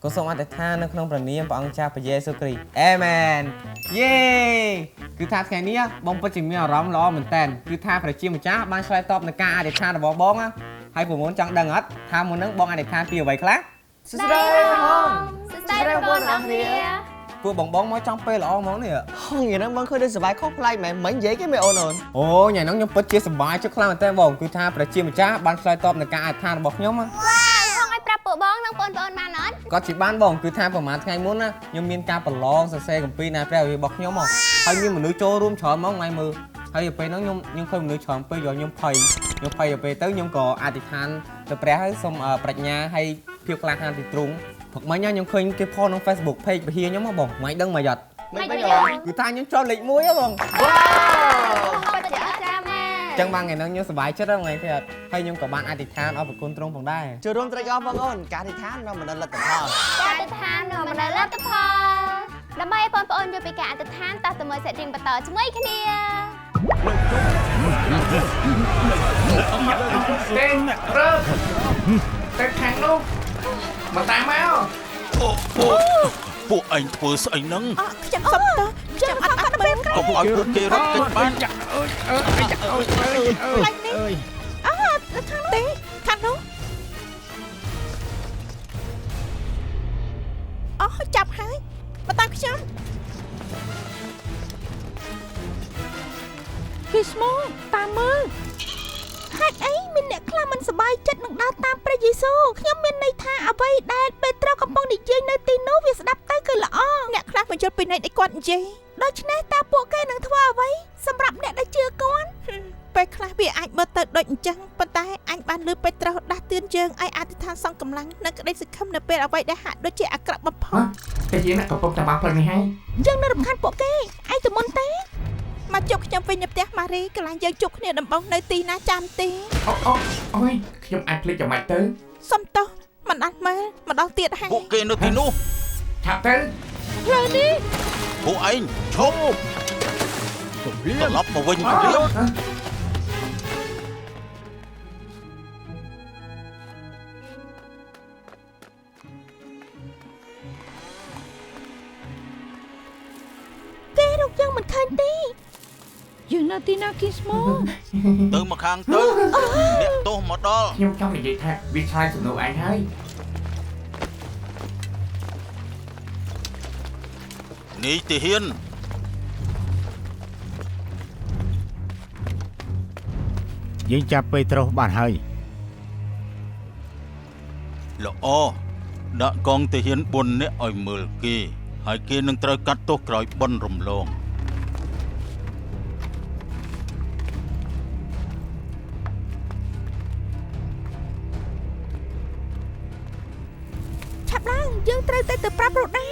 ក៏សូមអធិដ្ឋាននៅក្នុងព្រះនាមព្រះអង្គចាស់ព្រះយេស៊ូវគ្រីស្ទអេមែនយេគឺថាថ្ងៃនេះបងពិតជាមានអារម្មណ៍ល្អមែនតើគឺថាព្រះជាម្ចាស់បានឆ្លើយតបនឹងការអធិដ្ឋានរបស់បងណាហើយពួកមុនចង់ដឹងអត់ថាមុនហ្នឹងបងអធិដ្ឋានពីអ្វីខ្លះ សួស្តីហង សួស្តីបងប្អូនអរគ្នា ពួកបងបងមកចង់ពេលល្អហ្មងនេះ ហងថ្ងៃហ្នឹងបងឃើញដូចសប្បាយខុសប្លែកមែនមិញនិយាយគេមែនអូនអូន អូថ្ងៃហ្នឹងខ្ញុំពិតជាសប្បាយចិត្តខ្លាំងមែនតើបងគឺថាព្រះជាម្ចាស់បានឆ្លើយតបនឹងការអធិដ្ឋានរបស់ខ្ញុំ វ៉ាវហងឲ្យប្រាប់ពួកបងនិងបងប្អូនបានអត់ គាត់ជាបានបងគឺថាប្រហែលថ្ងៃមុនណាខ្ញុំមានការប្រឡងសរសេរគម្ពីរណាព្រះវិហាររបស់ខ្ញុំមកហើយមានមនុស្សចូលរួមច្រើនហ្មងថ្ងៃមើលហើយទៅពេលហ្នឹងខ្ញុំឃើញមនុស្សច្រើនពេកយកខ្ញុំភ័យខ្ញុំភ័យទៅពេលទៅខ្ញុំក៏អធិដ្ឋានទៅព្រះហើយសូមប្រាជ្ញាហើយភាពក្លាហានពីទ្រង់ព្រឹកមិញខ្ញុំឃើញគេផុសក្នុង Facebook page ពហិខ្ញុំហ៎បងមិនដឹងមកអត់ មិនដឹង គឺថាខ្ញុំជាប់លេខ1ហ៎បង វ៉ាវពិតជាអស្ចារ្យមែន ចឹងបានថ្ងៃហ្នឹងខ្ញុំសប្បាយចិត្តហ្នឹងទេអត់ហើយខ្ញុំក៏បានអធិដ្ឋានអរគុណទ្រង់ផងដែរ ចូលរួមត្រេកអរបងអូនការអធិដ្ឋាននាំមកនូវលទ្ធផល ការអធិដ្ឋាននាំមកនូវលទ្ធផលដើម្បីឲ្យបងប្អូនយល់ពីការអធិដ្ឋានតោះទៅមើលសាច់រឿងបន្តជាមួយគ្នា ទេរើទៅខាងនោះមកតាមមក អូអូពួកឯងធ្វើស្អីហ្នឹង ខ្ញុំសុំទោសខ្ញុំអត់អត់ពេល កុំឲ្យពួកគេរត់គេចបាន ចាក់អើយអើយចាក់អើយអើយ ខ្លាញ់នេះអើខាងទេខាងនោះអូចាប់ហើយមកតាមខ្ញុំ គីស្មូតាមមើល ហេតុអីមានអ្នកខ្លះមិនសប្បាយចិត្តនឹងដើរតាមព្រះយេស៊ូវខ្ញុំមានន័យថាអ្វីដែលពេត្រុសកំពុងនិយាយនៅទីនោះវាស្ដាប់ទៅគឺល្អអ្នកខ្លះមិនយល់ពីន័យដែលគាត់និយាយដូច្នេះតើពួកគេនឹងធ្វើអ្វីសម្រាប់អ្នកដែលជឿគាត់ពេលខ្លះវាអាចមើលទៅដូចអញ្ចឹងប៉ុន្តែអញបានលើពេត្រុសដាស់តឿនយើងឲ្យអធិដ្ឋានសង់កម្លាំងនិងក្តីសង្ឃឹមនៅពេលអ្វីដែលហាក់ដូចជាអាក្រក់បំផុត តែយើងកំពុងតែបាក់ផ្លឹងនេះហើយ យើងនៅរំខានពួកគេឯងទៅមុនទេមកជួបខ្ញុំវិញនៅផ្ទះម៉ារីកន្លែងយើងជួបគ្នាដំបូងនៅទីណាចាំទេ អូអូអូយខ្ញុំអាចភ្លេចយ៉ាងម៉េចទៅ សុំទោសមិនអត់មើលម្ដងទៀតហើយ ពួកគេនៅទីនោះ ឆាប់ទៅ ផ្លូវនេះ ពួកឯងឈប់ត្រឡប់មកវិញភ្លាម គេរកយើងមិនឃើញទេ យើងនៅទីណាគីស្មូ ទៅមកខាងទៅអ្នកទោសមកដល់ ខ្ញុំចង់និយាយថាវាឆ្លើយសំណួរឯងហើយ នេះទាហាន យើងចាប់ពេត្រុសបានហើយ ល្អដាក់កងទាហាន4នាក់ឲ្យមើលគេហើយគេនឹងត្រូវកាត់ទោសក្រោយបុណ្យរំលង ឆាប់ឡើងយើងត្រូវតែទៅប្រាប់រដា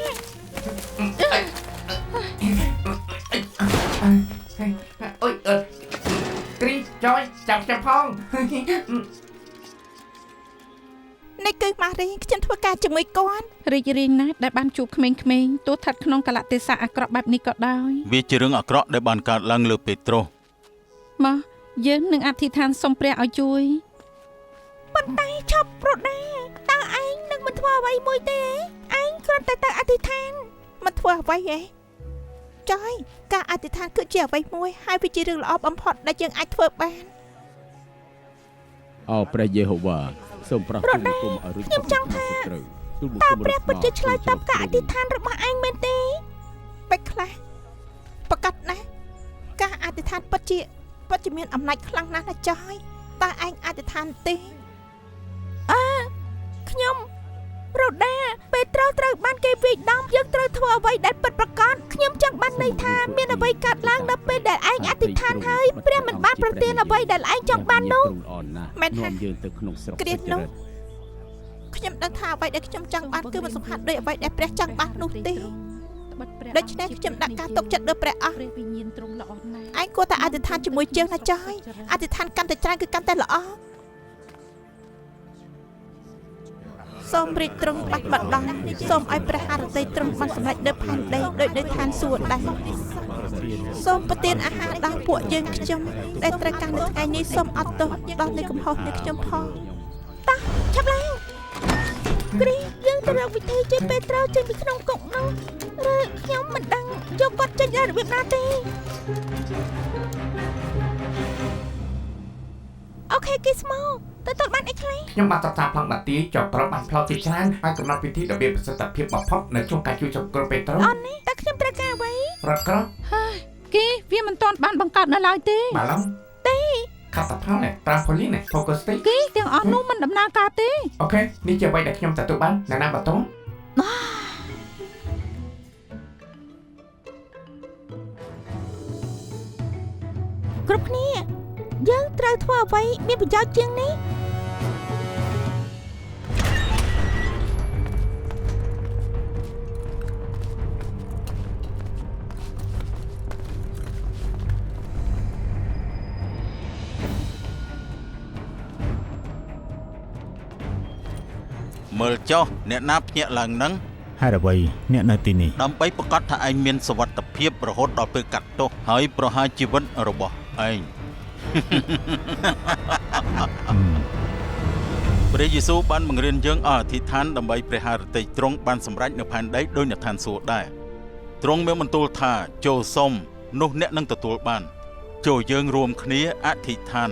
អុយអឺគ្រីចយចាប់ចាប់ផង នេះគឺម៉ារីខ្ញុំធ្វើការជាមួយគាត់ រីករាយណាស់ដែលបានជួបក្មេងៗទោះស្ថិតក្នុងកលៈទេសៈអាក្រក់បែបនេះក៏ដោយ វាជារឿងអាក្រក់ដែលបានកើតឡើងលើពេត្រុស មកយើងនឹងអធិដ្ឋានសូមព្រះឲ្យជួយ ប៉ុន្តែឈប់រដាតើឯងនឹងមិនធ្វើអ្វីមួយទេឯងគ្រាន់តែទៅអធិដ្ឋានមិនធ្វើអ្វីទេចយការអធិដ្ឋានគឺជាអ្វីមួយហើយវាជារឿងល្អបំផុតដែលយើងអាចធ្វើបាន អោព្រះយេហូវ៉ាសូមប្រោសទូលបង្គំឲ្យរួច ខ្ញុំចង់ថា ទូលបង្គំ តើព្រះពិតជាឆ្លើយតបការអធិដ្ឋានរបស់ឯងមែនទេបែបខ្លះប្រកាសណាស់ការអធិដ្ឋានពិតជាមានអំណាចខ្លាំងណាស់ណាចយតើឯងអធិដ្ឋានទេអើខ្ញុំរដាពេត្រុសត្រូវបានគេវាយដំយើងត្រូវធ្វើអ្វីដែលពិតប្រាកដខ្ញុំចង់បានន័យថាមានអ្វីកើតឡើងនៅពេលដែលឯងអធិដ្ឋានហើយព្រះមិនបានប្រទានអ្វីដែលឯងចង់បាននោះមែន នាំ ហា យើងទៅក្នុងស្រុក គ្រានោះខ្ញុំដឹងថាអ្វីដែលខ្ញុំចង់បានគឺមិនសំខាន់ដូចអ្វីដែលព្រះចង់បាននោះទេដូច្នេះខ្ញុំដាក់ការទុកចិត្តលើព្រះអង្គ ព្រះវិញ្ញាណទ្រង់ល្អណាស់ ឯងគួរតែអធិដ្ឋានជាមួយយើងណាចយអធិដ្ឋានកាន់តែច្រើនគឺកាន់តែល្អសូមរាជទ្រង់បាត់មកដល់សូមឲ្យព្រះハរតីទ្រង់បានសម្រេចនៅផែនដីដោយនៅឋានសួគ៌ដែរសូមប្រទានអាហារដល់ពួកយើងខ្ញុំដែលត្រូវការនៅថ្ងៃនេះសូមអត់ទោសដល់នៃកំហុសនៃខ្ញុំផងតោះឆាប់ឡើង គ្រីយើងត្រូវរកវិធីជួយពេត្រុសចេញពីក្នុងគុកនោះឬខ្ញុំមិនដឹងយកគាត់ចេញដោយរបៀបណាទេអូខេគីស្មូតើតើបានអីខ្លះ ខ្ញុំបានសិក្សាប្លង់បាទីចក្រមបានផ្លោជាច្រើនហើយកំណត់វិធីដ៏មានប្រសិទ្ធភាពបំផុតនៅក្នុងការជួយសង្គ្រោះពេត្រុស អូននេះតើខ្ញុំត្រូវការអ្វី រថក្រោះ ហើយគេវាមិនទាន់បានបង្កើតនៅឡើយទេ បាឡុង ទេ ខាត់តាផោណែត្រាំប៉ូលីនហ្វូកស្ទី គេទាំងអស់នោះមិនដំណើរការទេ អូខេនេះជាអ្វីដែលខ្ញុំទទួលបានណាណាបាតុង គ្រប់គ្នាយើងត្រូវធ្វើអ្វីមានប្រយោជន៍ជាងនេះ មើលចុះអ្នកណាភ្ញាក់ឡើងនឹង ហេតុអ្វីអ្នកនៅទីនេះ ដើម្បីប្រកាសថាឯងមានសុវត្ថិភាពរហូតដល់ពេលកាត់ទោសហើយប្រហារជីវិតរបស់ឯង ព្រះយេស៊ូវបានបង្រៀនយើងឲ្យអធិដ្ឋានដើម្បីព្រះハរតីទ្រង់បានសម្រេចនៅផែនដីដោយនៅឋានសួគ៌ដែរទ្រង់មានបន្ទូលថាចូលសុំនោះអ្នកនឹងទទួលបានចូលយើងរួមគ្នាអធិដ្ឋាន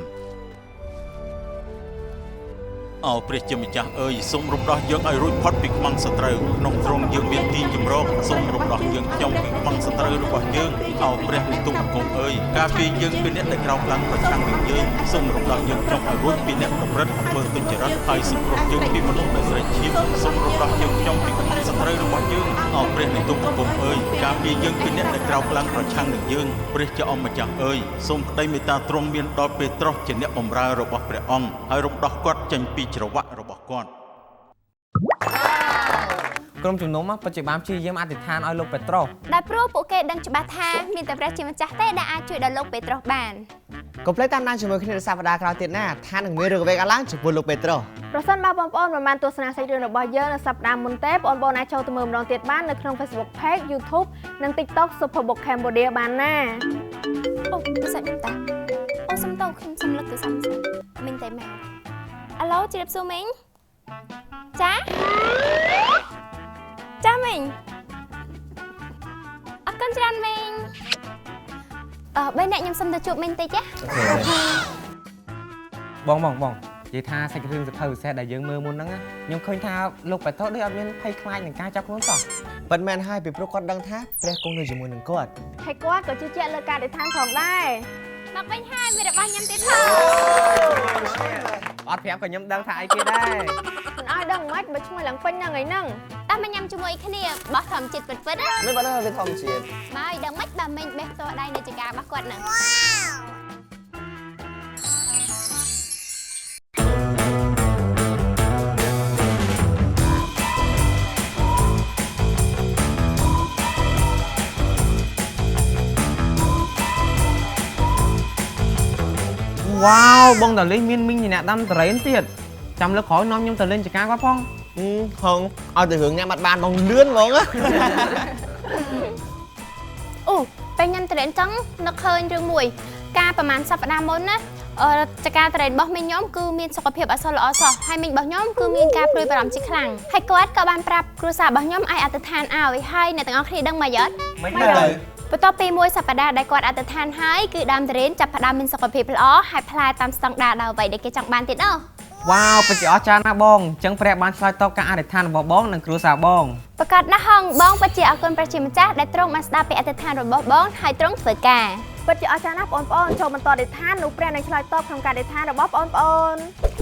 អោព្រះជាម្ចាស់អើយសូមរំដោះយើងឲ្យរួចផុតពីខ្មាំងសត្រូវក្នុងទ្រង់យើងមានទីជម្រកសូមរំដោះយើងខ្ញុំពីខ្មាំងសត្រូវរបស់យើងអោព្រះនៃទូលបង្គំអើយការពារយើងពីអ្នកដែលក្រោកឡើងប្រឆាំងនឹងយើងសូមរំដោះយើងខ្ញុំឲ្យរួចពីអ្នកប្រព្រឹត្តអំពើទុច្ចរិតហើយសង្គ្រោះយើងពីមនុស្សដែលស្រេកឈាមសូមរំដោះយើងខ្ញុំពីខ្មាំងសត្រូវរបស់យើងអោព្រះនៃទូលបង្គំអើយការពារយើងពីអ្នកដែលក្រោកឡើងប្រឆាំងនឹងយើងព្រះជាអម្ចាស់អើយសូមក្តីមេត្តាទ្រង់មានដល់ពេត្រុសជាអ្នកបម្រើរបស់ព្រះអង្គហើយរំដោះគាត់ចេញពីច្រវាក់របស់គាត់ ក្រុមជំនុំពិតជាបានព្យាយាមអធិដ្ឋានឲ្យលោកពេត្រុស ដែលព្រោះពួកគេដឹងច្បាស់ថាមានតែព្រះជាម្ចាស់ទេដែលអាចជួយដល់លោកពេត្រុសបានកុំភ្លេចតាមដានជាមួយគ្នានៅសប្តាហ៍ក្រោយទៀតណាថានឹងមានរឿងអ្វីកើតឡើងចំពោះលោកពេត្រុស ប្រសិនបើបងប្អូនមិនបានទស្សនាសាច់រឿងរបស់យើងនៅសប្តាហ៍មុនទេបងប្អូនអាចចូលទៅមើលម្ដងទៀតបាននៅក្នុង Facebook Page YouTube និង TikTok Superbook Cambodia បានណា អូទូរស័ព្ទខ្ញុំតាអូសុំតោខ្ញុំសុំលើកទូរស័ព្ទមិញតែមកអាឡូជម្រាបសួរមីងចាចាមីងអរគុណច្រើនមីងបីអ្នកខ្ញុំសុំទៅជួបមីងតិចណា បងបងបងនិយាយថាសាច់រឿងសភៅពិសេសដែលយើងមើលមុនហ្នឹងខ្ញុំឃើញថាលោកពេត្រុសដូចអត់មានភ័យខ្លាចនឹងការចាប់ខ្លួនសោះ ពិតមែនហើយពីព្រោះគាត់ដឹងថាព្រះគង់នៅជាមួយនឹងគាត់ ហើយគាត់ក៏ជឿជាក់លើការអធិដ្ឋានផងដែរ មកវិញហើយមានរបស់ញ៉ាំទៀតផង អត់ប្រាប់ក៏ខ្ញុំដឹងថាអីគេដែរ មិនឲ្យដឹងមិនបើឈ្មោះឡើងពេញហ្នឹងឯហ្នឹង តើមកញ៉ាំជាមួយគ្នាបោះធម្មជាតិពិតពិតណា មិនបើវាធម្មជាតិ មកឲ្យដឹងមិនបើមិញបេះផ្ទាល់ដៃនៅចការរបស់គាត់ហ្នឹង វ៉ាវបងតាលីមានមីងជាអ្នកដាំតរ៉េនទៀតចាំលើកក្រោយនាំខ្ញុំទៅលេងចការគាត់ផង ហងឲ្យទៅរឿងញ៉ាំអត់បានបងលឿនហ្មង អូពេលញ៉ាំតរ៉េនចឹងនឹកឃើញរឿងមួយការប្រហែលសប្តាហ៍មុនណាចការតរ៉េនរបស់មីងខ្ញុំគឺមានសុខភាពអត់សូវល្អសោះហើយមីងរបស់ខ្ញុំគឺមានការព្រួយបារម្ភជាខ្លាំងហើយគាត់ក៏បានប្រាប់គ្រួសាររបស់ខ្ញុំឲ្យអធិដ្ឋានឲ្យហើយអ្នកទាំងអស់គ្នាដឹងមកយត់ មិនទៅ បន្ទាប់ពីមួយសប្តាហ៍ដែលគាត់អធិដ្ឋានហើយគឺដើមតរ៉េនចាប់ផ្ដើមមានសុខភាពល្អហើយផ្លែតាមស្តង់ដារដល់អ្វីដែលគេចង់បានទៀតណោះ វ៉ាវពិតជាអស្ចារ្យណាស់បងអញ្ចឹងព្រះបានឆ្លើយតបការអធិដ្ឋានរបស់បងនិងគ្រួសារបង ប្រកាសណាស់ហងបងពិតជាអរគុណព្រះជាម្ចាស់ដែលទ្រង់បានស្ដាប់ពីអធិដ្ឋានរបស់បងហើយទ្រង់ធ្វើការ ពិតជាអស្ចារ្យណាស់បងប្អូនចូលបន្តអធិដ្ឋាននោះព្រះនឹងឆ្លើយតបក្នុងការអធិដ្ឋានរបស់បងប្អូន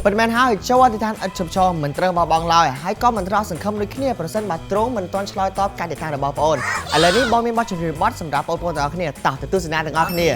ពិតមែនហើយចូលអធិដ្ឋានឥតឈប់ឈរមិនត្រូវបោះបង់ឡើយហើយក៏មិនត្រូវសង្ឃឹមដូចគ្នាប្រសិនបើទ្រង់មិនទាន់ឆ្លើយតបការអធិដ្ឋានរបស់បងប្អូនឥឡូវនេះបងមានបទចម្រៀងបទសម្រាប់បងប្អូនទាំងអស់គ្នាតោះទៅទស្សនាទាំងអស់គ្នា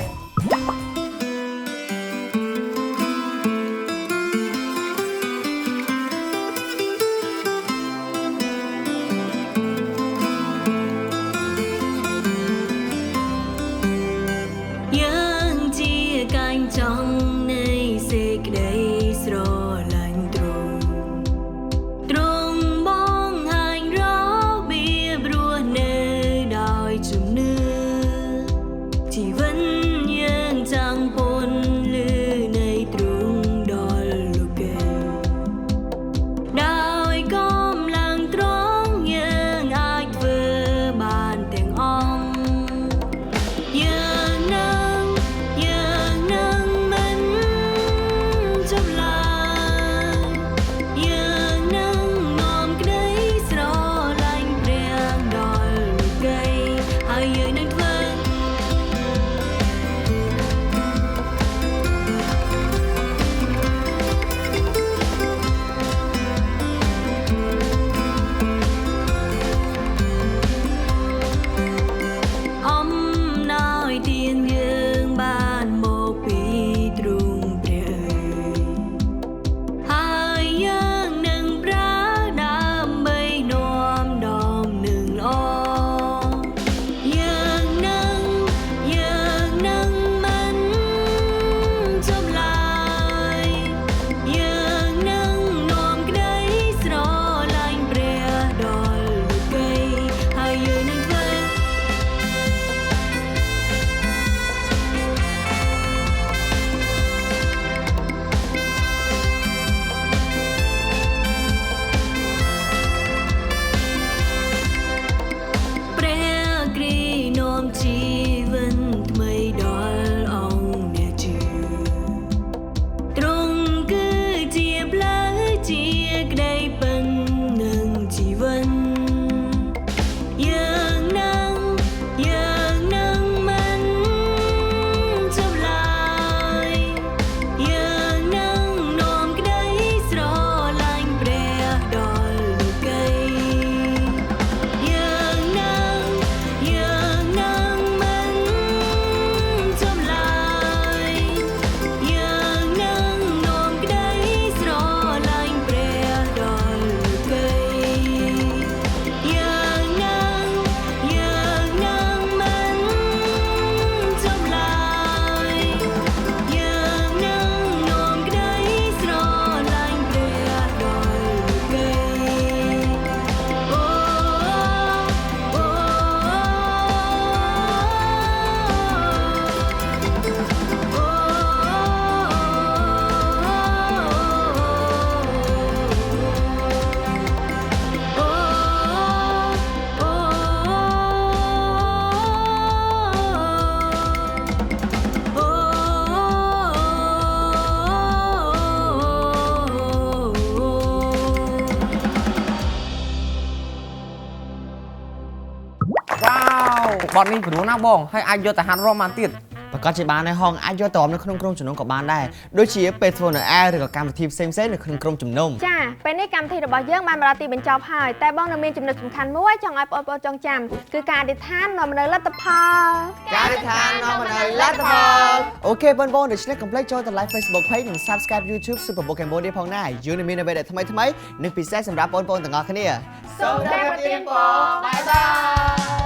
ជីវិត វបទនេះព្រោះណាស់បងហើយអាចយកទៅហាត់រាំបានទៀត ប្រកាសជាបានហើយហងអាចយកទៅរាំនៅក្នុងក្រុមជំនុំក៏បានដែរដូចជាពេលធ្វើនៅអែឬក៏កម្មវិធីផ្សេងៗនៅក្នុងក្រុមជំនុំ ចាពេលនេះកម្មវិធីរបស់យើងបានមកដល់ទីបញ្ចប់ហើយតែបងនៅមានចំណុចសំខាន់មួយចង់ឲ្យបងប្អូនចងចាំគឺការអធិដ្ឋាននាំមកនូវលទ្ធផល ការអធិដ្ឋាននាំមកនូវលទ្ធផល OK បងប្អូនដូច្នេះកុំភ្លេចចូលទៅ like Facebook page និង Subscribe YouTube Superbook Cambodia ផងណាយើងនឹងមានអ្វីដែលថ្មីៗនិងពិសេសសម្រាប់បងប្អូនទាំងអស់គ្នា សូមព្រះប្រទានពរ bye bye.